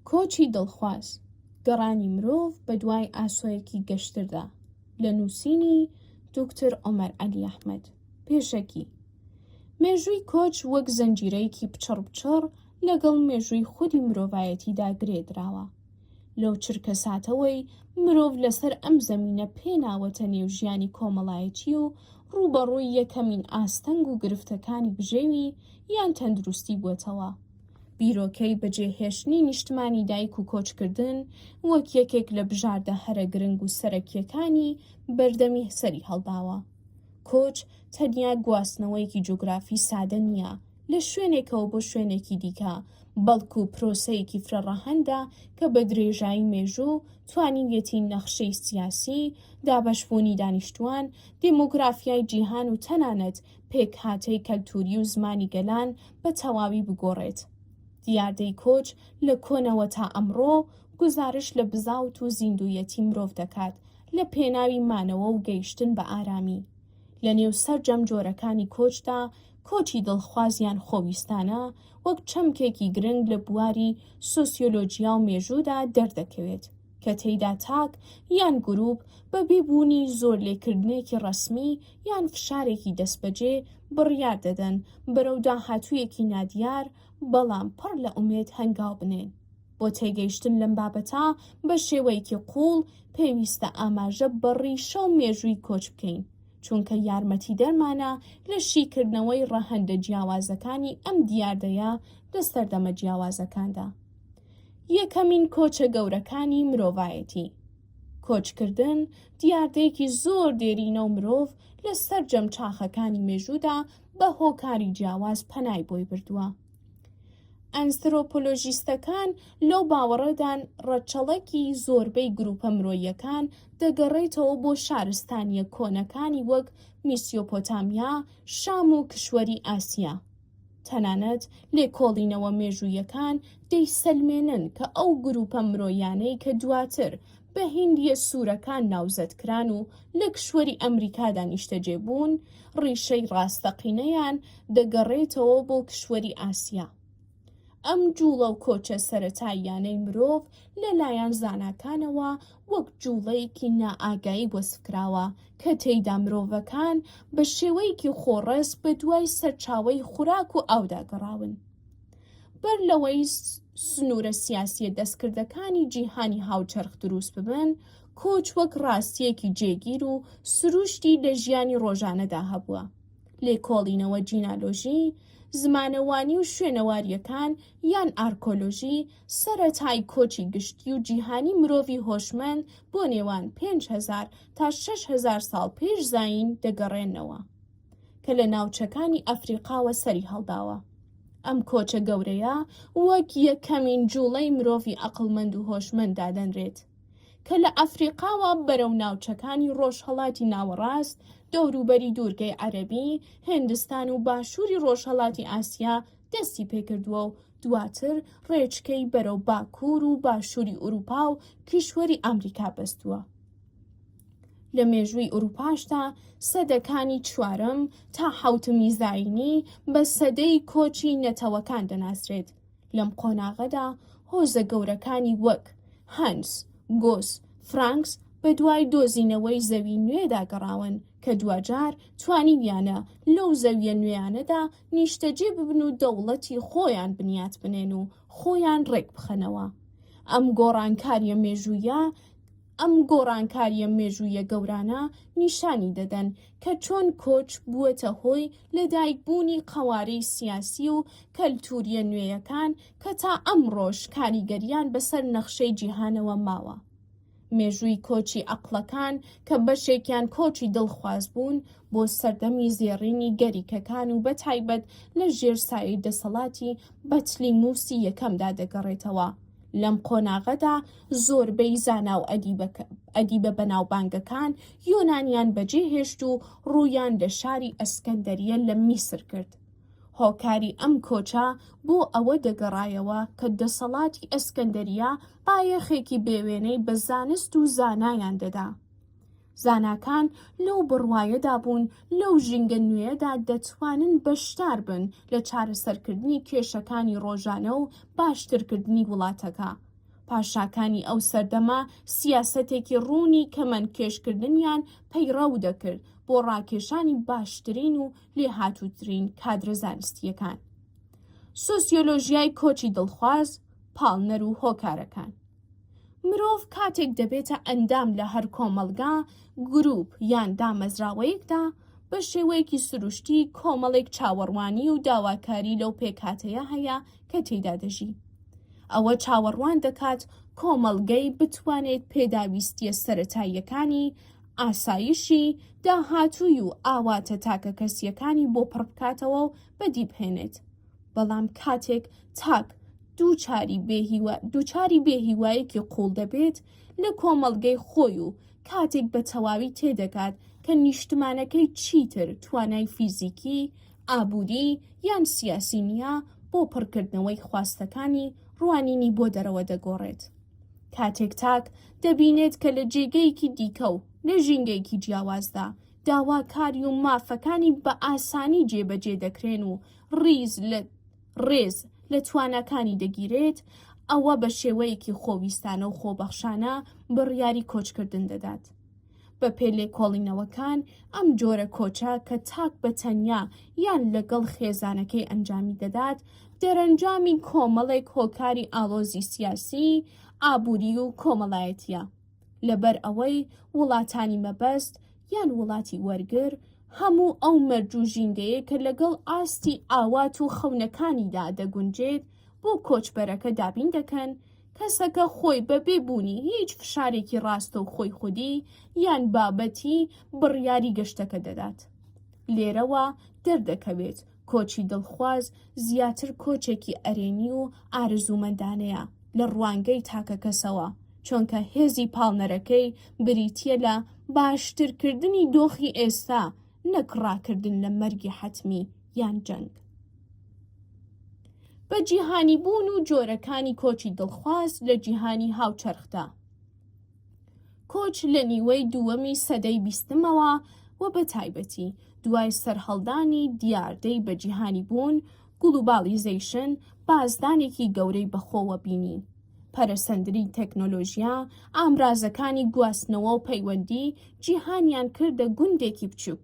کۆچی دڵخواز، گەڕانی مرۆڤ بەدوای ئاسۆیەکی گەشتردا، لە نووسینی، دوکتور عومەر عەلی ئەحمەد. پێشەکی، مێژووی کۆچ وەک زنجیرەیەکی پچڕپچڕ لەگەڵ مێژووی خودی مرۆڤایەتیدا گرێ دراوە. لەو چرکەساتەوەی مرۆڤ لەسەر ئەم زەمینە پێ ناوەتە نێو ژیانی کۆمەڵایەتی و ڕووبەڕووی یەکەمین ئاستەنگ و گرفتەکانی بژێوی یان تەندروستی بووەتەوە، بیرۆکەی بەجێهێشتنی نیشتمانی دایک و کۆچکردن وەک یەکێک لە بژاردە هەرە گرنگ و سەرەکییەکانی بەردەمی سەری هەڵداوە. کۆچ تەنیا گواستنەوەیەکی جوگرافی سادە نییە لە شوێنێکەوە بۆ شوێنێکی دیکە، بەڵکو پرۆسەیەکی فرەڕەهەندە کە بە درێژایی مێژوو توانیویەتی نەخشەی سیاسی، دابەشبوونی دانیشتووان، دیمۆگرافیای جیهان و تەنانەت پێکهاتەی کەلتووری و زمانی گەلان بە تەواوی بگۆڕێت. دیاردەی کۆچ لە کۆنەوە تا ئەمڕۆ گوزارشت لە بزاوت و زیندوویەتی مرۆڤ دەکات لە پێناوی مانەوە و گەیشتن بە ئارامی. لە نێو سەرجەم جۆرەکانی کۆچدا، کۆچی دڵخواز یان خۆویستانە وەک چەمکێکی گرنگ لە بواری سۆسیۆلۆجیا و مێژوودا دەردەکەوێت. کە تێیدا تاک یان گروپ بە بێ بوونی زۆرلێکردنێکی ڕەسمی یان فشارێکی دەستبەجێ بڕیار دەدەن بەرەو داهاتوویەکی نادیار بەڵام پڕ لە ئومێد هەنگاو بنێن. بۆ تێگەیشتن لەم بابەتە بە شێوەیەکی قووڵ پێویستە ئاماژە بە ڕیشە و مێژووی کۆچ بکەین، چونکە یارمەتیدەرمانە لە شیکردنەوەی ڕەهەندە جیاوازەکانی ئەم دیاردەیە لە سەردەمە جیاوازەکاندا. یەکەمین کۆچە گەورەکانی مرۆڤایەتی. کۆچکردن دیاردەیەکی زۆر دێرینە و مرۆڤ لە سەرجەم چاخەکانی مێژوودا بە هۆکاری جیاواز پەنای بۆی بردووە. ئەنسرۆپۆلۆژیستەکان لەو باوەڕەدان ڕەچەڵەکی زۆربەی گروپە مرۆییەکان دەگەڕێتەوە بۆ شارستانییە کۆنەکانی وەک میسیۆپۆتامیا، شام و کشوەری ئاسیا. تەنانەت لێکۆڵینەوە مێژوویەکان دەیسەلمێنن کە ئەو گروپە مرۆیانەی کە دواتر بە هیندییە سوورەکان ناوزەد کران و لە کشوەری ئەمریکادا نیشتەجێ بوون، ڕیشەی ڕاستەقینەیان دەگەڕێتەوە بۆ کشوەری ئاسیا. ئەم جووڵە و کۆچە سەرەتاییانەی مرۆڤ لە لایەن زاناکانەوە وەک جووڵەیەکی نائاگایی وەسفکراوە کە تێیدا مرۆڤەکان بە شێوەیەکی خۆڕەس بە دوای سەرچاوەی خوراک و ئاودا گەڕاون. بەر لەوەی سنوورە سیاسییە دەستکردەکانی جیهانی هاوچەرخ دروست ببن، کۆچ وەک ڕاستییەکی جێگیر و سروشتی لە ژیانی ڕۆژانەدا هەبووە. لێکۆڵینەوە جینالۆژی، زمانەوانی و شوێنەوارییەکان یان ئارکۆلۆژی، سەرەتای کۆچی گشتی و جیهانی مرۆڤی هۆشمەند بۆ نێوان 5000 تا 6000 ساڵ پێش زایین دەگەڕێننەوە، کە لە ناوچەکانی ئەفریقاوە سەری هەڵداوە. ئەم کۆچە گەورەیە وەک یەکەمین جوڵەی مرۆڤی عەقڵمەند و هۆشمەند دادەنرێت. کە لە ئەفریقاوە بەرەو ناوچەکانی ڕۆژهەڵاتی ناوەڕاست، دەوروبەری دوورگەی عەرەبی، هێندستان و باشووری ڕۆژهەڵاتی ئاسیا دەستی پێکردووە و دواتر ڕێچکەی بەرەو باکوور و باشووری ئورووپا و کیشوەری ئامریکا بەستووە. لە مێژووی ئورووپاشدا سەدەکانی چوارەم تا حەوتمی زایینی بە سەدەی کۆچی نەتەوەکان دەناسرێت. لەم قۆناغەدا هۆزە گەورەکانی وەک، هەنس، گۆس، فرانکس، بەدوای دۆزینەوەی زەوی نوێدا گەڕاون کە دواجار توانیویانە لەو زەویە نوێیانەدا نیشتەجێ ببن و دەوڵەتی خۆیان بنیات بنێن و خۆیان ڕێکبخەنەوە. ئەم گۆڕانکاریە مێژوویە ئەم گۆڕانکارییە مێژوویە گەورانە نیشانی دەدەن کە چۆن کۆچ بووەتە هۆی لەدایکبوونی قەوارەی سیاسی و کەلتوورییە نوێیەکان کە تا ئەمڕۆش کاریگەرییان بەسەر نەخشەی جیهانەوە ماوە. مێژووی کۆچی عەقڵەکان کە بەشێکیان کۆچی دڵخواز بوون بۆ سەردەمی زێڕینی گەریکەکان و بەتایبەت لە ژێر سایەی دەسەڵاتی بەتلیموسی یەکەمدا دەگەڕێتەوە، لەم قۆناغەدا زۆربەی زانا و ئەدیبە بەناوبانگەکان یۆنانیان بەجێهێشت و ڕوویان لە شاری ئەسکەندەریە لە میسر کرد. هۆکاری ئەم کۆچە بۆ ئەوە دەگەڕایەوە کە دەسەڵاتی ئەسکەندەریە بایەخێکی بێوێنەی بە زانست و زانایان دەدا. زاناکان لەو بڕوایەدا بوون لەو ژینگە نوێیەدا دەتوانن بەشدار بن لە چارەسەرکردنی کێشەکانی ڕۆژانە و باشترکردنی وڵاتەکە. پاشاکانی ئەو سەردەمە سیاسەتێکی ڕوونی کەمەندکێشکردنیان پەیڕەو دەکرد بۆ ڕاکێشانی باشترین و لێهاتووترین کادرە زانستییەکان. سۆسیۆلۆژیای کۆچی دڵخواز، پاڵنەر و هۆکارەکان. مرۆڤ کاتێک دەبێتە ئەندام لە هەر کۆمەڵگا، گروپ یان دامەزراوەیەکدا، بە شێوەیەکی سروشتی کۆمەڵێک چاوەڕوانی و داواکاری لەو پێکهاتەیە هەیە کە تێیدا دەژی. ئەوە چاوەڕوان دەکات کۆمەڵگەی بتوانێت پێداویستییە سەرەتاییەکانی، ئاسایشی، داهاتووی و ئاواتە تاکەکەسییەکانی بۆ پڕبکاتەوە و بەدیبهێنێت. بەڵام کاتێک تاک دووچاری بێهیوا دووچاری بێهیوایەکی قووڵ دەبێت لە کۆمەڵگەی خۆی و کاتێک بە تەواوی تێدەگات کە نیشتمانەکەی چیتر توانای فیزیکی، ئابووری یان سیاسی نییە بۆ پڕکردنەوەی خواستەکانی، ڕوانینی بۆ دەرەوە دەگۆڕێت. کاتێک تاک دەبینێت کە لە جێگەیەکی دیکە و لە ژینگەیەکی جیاوازدا داواکاری و مافەکانی بە ئاسانی جێبەجێ دەکرێن و ڕیز لە ڕێز لە تواناکانی دەگیرێت، ئەوە بە شێوەیەکی خۆویستانە و خۆبەخشانە بڕیاری کۆچکردن دەدات. بە پێ لێکۆڵینەوەکان، ئەم جۆرە کۆچە کە تاک بە تەنیا یان لەگەڵ خێزانەکەی ئەنجامی دەدات، دەرەنجامی کۆمەڵێک هۆکاری ئاڵۆزی سیاسی، ئابووری و کۆمەڵایەتییە. لەبەر ئەوەی وڵاتانی مەبەست یان وڵاتی وەرگر هەموو ئەو مەرج و ژینگەیە کە لەگەڵ ئاستی ئاوات و خەونەکانیدا دەگونجێت بۆ کۆچبەرەکە دابین دەکەن، کەسەکە خۆی بەبێ بوونی هیچ فشارێکی ڕاستەوخۆی خودی یان بابەتی بڕیاری گەشتەکە دەدات. لێرەوە دەردەکەوێت کۆچی دڵخواز زیاتر کۆچێکی ئەرێنی و ئارەزوومەندانەیە لە ڕوانگەی تاکەکەسەوە، چۆنکە هێزی پاڵنەرەکەی بریتییە لە باشترکردنی دۆخی ئێستا نەک ڕاکردن لە مەرگی حەتمی یان جەنگ. بە جیهانیبوون و جۆرەکانی کۆچی دڵخواز لە جیهانی هاوچەرخدا. کۆچ لە نیوەی دووەمی سەدەی بیستمەوە و بە تایبەتی دوای سەرهەڵدانی دیاردەی بەجیهانیبوون، globalization، بازدانێکی گەورەی بەخۆوە بینی. پەرەسەندنی تەکنۆلۆژیا، ئامرازەکانی گواستنەوە و پەیوەندی، جیهانیان کردە گوندێکی بچووک.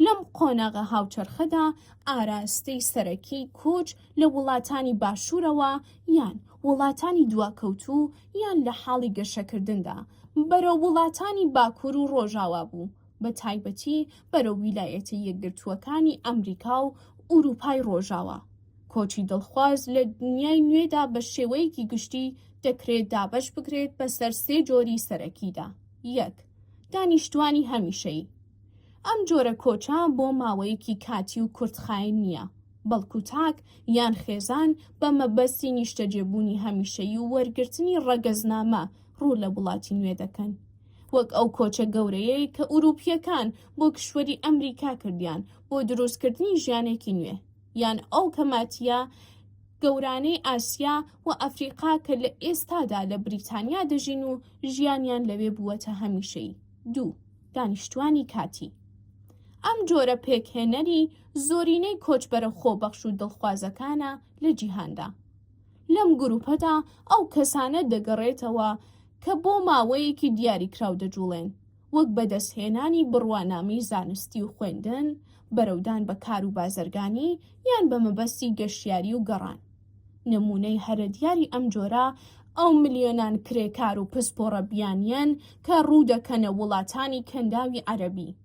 لەم قۆناغە هاوچەرخەدا ئاراستەی سەرەکی کۆچ لە وڵاتانی باشوورەوە یان وڵاتانی دواکەوتوو یان لە حاڵی گەشەکردندا بەرەو وڵاتانی باکوور و ڕۆژاوا بوو، بە تایبەتی بەرەو ویلایەتە یەکگرتووەکانی ئەمریکا و ئورووپای ڕۆژاوا. کۆچی دڵخواز لە دنیای نوێدا بە شێوەیەکی گشتی دەکرێت دابەش بکرێت بەسەر سێ جۆری سەرەکیدا، یەک. دانیشتوانی هەمیشەیی. ئەم جۆرە کۆچە بۆ ماوەیەکی کاتی و کورتخایەن نییە، بەڵکو تاک یان خێزان بە مەبەستی نیشتەجێبوونی هەمیشەیی و وەرگرتنی ڕەگەزنامە ڕوو لە وڵاتی نوێ دەکەن. وەک ئەو کۆچە گەورەیەی کە ئوروپییەکان بۆ کیشوەری ئەمریکا کردیان بۆ دروستکردنی ژیانێکی نوێ، یان ئەو کەماتییە گەورانەی ئاسیا و ئەفریقا کە لە ئێستادا لە بریتانیا دەژین و ژیانیان لەوێ بووەتە هەمیشەیی. دوو. دانیشتوانی کاتی. ئەم جۆرە پێکهێنەری زۆرینەی کۆچبەرە خۆبەخش و دڵخوازەکانە لە جیهاندا. لەم گروپەدا ئەو کەسانە دەگەڕێتەوە کە بۆ ماوەیەکی دیاریکراو دەجوڵێن، وەک بەدەستهێنانی بڕوانامەی زانستی و خوێندن، بەرەودان بە کار و بازرگانی یان بە مەبەستی گەشتیاری و گەڕان. نموونەی هەرە دیاری ئەم جۆرە ئەو ملیۆنان کرێکار و پسپۆڕە بیانییەن کە ڕوودەکەنە وڵاتانی کەنداوی عەرەبی.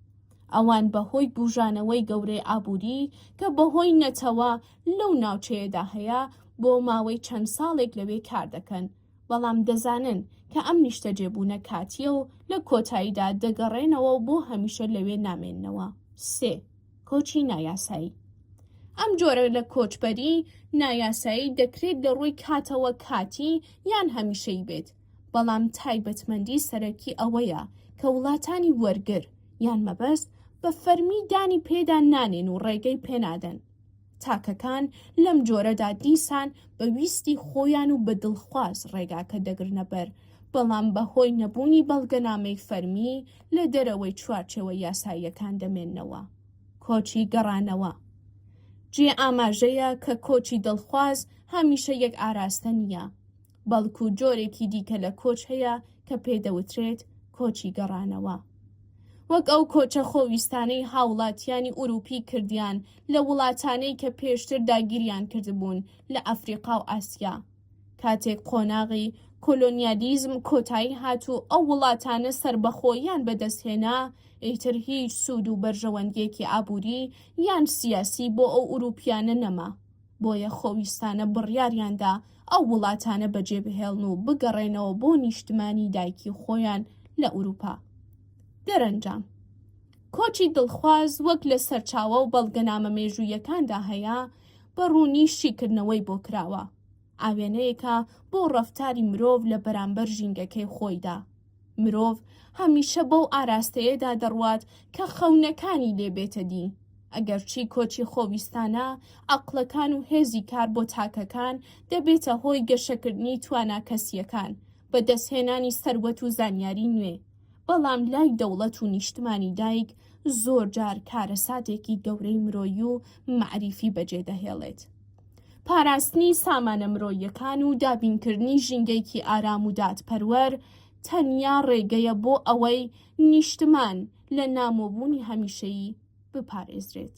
ئەوان بەهۆی بوژانەوەی گەورەی ئابووری کە بەهۆی نەتەوە لەو ناوچەیەدا هەیە بۆ ماوەی چەند ساڵێک لەوێ کار دەکەن، بەڵام دەزانن کە ئەم نیشتەجێبوونە کاتییە و لە کۆتاییدا دەگەڕێنەوە و بۆ هەمیشە لەوێ نامێننەوە. سێ. کۆچی نایاسایی. ئەم جۆرە لە کۆچبەری نایاسایی دەکرێت لە ڕووی کاتەوە کاتی یان هەمیشەیی بێت، بەڵام تایبەتمەندی سەرەکی ئەوەیە کە وڵاتانی وەرگر یان مەبەست بە فەرمی دانی پێدا نانێن و ڕێگەی پێنادەن. تاکەکان لەم جۆرەدا دیسان بە ویستی خۆیان و بە دڵخواز ڕێگاکە دەگرنە بەر، بەڵام بە هۆی نەبوونی بەڵگەنامەی فەرمی لە دەرەوەی چوارچێوە یاساییەکان دەمێننەوە. کۆچی گەڕانەوە جێ ئاماژەیە کە کۆچی دڵخواز هەمیشە یەک ئاراستە نییە. بەڵکو جۆرێکی دیکە لە کۆچ هەیە کە پێدەوترێت کۆچی گەڕانەوە. وەک ئەو کۆچە خۆویستانەی هاوڵاتیانی ئوروپی کردیان لە وڵاتانەی کە پێشتر داگیریان کردبوون لە ئەفریقا و ئاسیا. کاتێک قۆناغی کۆلۆنیالیزم کۆتایی هات و ئەو وڵاتانە سەربەخۆییان بەدەستهێنا، ئیتر هیچ سوود و بەرژەوەندییەکی ئابووری یان سیاسی بۆ ئەو ئوروپیانە نەما. بۆیە خۆویستانە بڕیاریاندا ئەو وڵاتانە بەجێبهێڵن و بگەڕێنەوە بۆ نیشتمانی دایکی خۆیان لە ئوروپا. دەرەنجام، کۆچی دڵخواز وەک لە سەرچاوە و بەڵگەنامە مێژوویەکاندا هەیە، بە ڕوونی شیکردنەوەی بۆ کراوە. ئاوێنەیەکە بۆ ڕەفتاری مرۆڤ لە بەرامبەر ژینگەکەی خۆیدا. مرۆڤ هەمیشە بەو ئاراستەیەدا دەڕوات کە خەونەکانی لێ بێتە دی. ئەگەرچی کۆچی خۆویستانە، عەقڵەکان و هێزی کار بۆ تاکەکان دەبێتە هۆی گەشەکردنی توانا کەسییەکان، بەدەستهێنانی سەروەت و زانیاری نوێ، بەڵام لای دەوڵەت و نیشتمانی دایک زۆر جار کارەساتێکی گەورەی مرۆیی و مەعریفی بەجێ دەهێڵێت. پاراستنی سامانە مرۆییەکان و دابینکردنی ژینگەیەکی ئارام و دادپەروەر تەنیا ڕێگەیە بۆ ئەوەی نیشتمان لە نامۆبوونی هەمیشەیی بپارێزرێت.